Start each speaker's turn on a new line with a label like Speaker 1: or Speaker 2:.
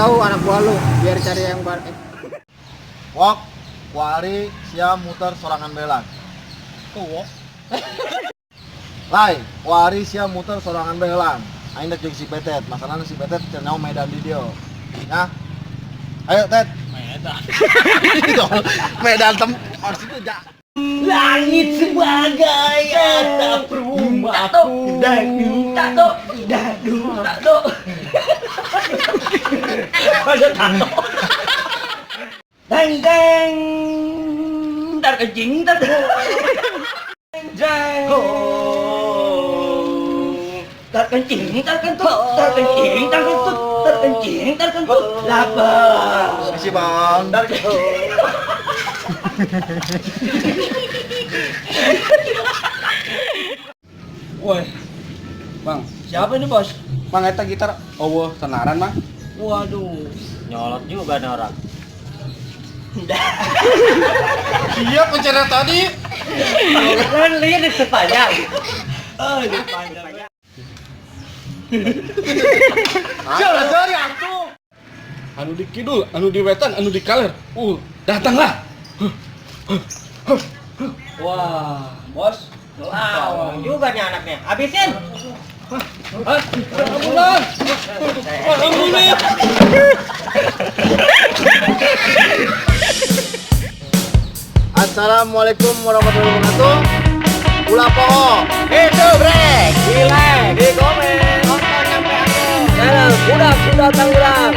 Speaker 1: tahu anak buah lu biar cari yang bar.
Speaker 2: Wok, kuari sia muter sorangan belan.
Speaker 1: Tuh, wok.
Speaker 2: Lai, kuari sia muter sorangan belan. Aing dek jeung si Betet, masalahna si Betet teu nyaho medan di dieu. Ya. Ayo, Tet.
Speaker 3: Medan.
Speaker 2: Medan tem harus itu ja.
Speaker 3: Langit sebagai atap rumahku. Tato, dadu, tato. Ada tato. Deng deng, tar kencing tar. Jeng. Tar kencing, tar kentut, tar kencing, tar kentut, tar kencing, tar kentut. Lapar.
Speaker 2: Makasih, Bang.
Speaker 3: Tar kentut.
Speaker 4: Woi. Bang,
Speaker 3: Siapa ini bos?
Speaker 4: Bang eta gitar eueuh tenaran, Bang.
Speaker 3: Waduh.
Speaker 5: Nyolot juga nih orang.
Speaker 4: Iya, pencerah tadi.
Speaker 5: Kan lihat di sepanjang.
Speaker 3: Oh, di panjang.
Speaker 2: Siapa sorry atuh.
Speaker 4: Anu di kidul, anu di wetan, anu di kaler. Datanglah.
Speaker 3: Wah, bos.
Speaker 5: Wah, juga nih anaknya. Habisin.
Speaker 4: Ambulan. Ambulan.
Speaker 2: Assalamualaikum warahmatullahi wabarakatuh. Ulah poho.
Speaker 5: Itu break. Di like, di komen. Nonton nyampe aku. Channel Budak Sunda Tangerang.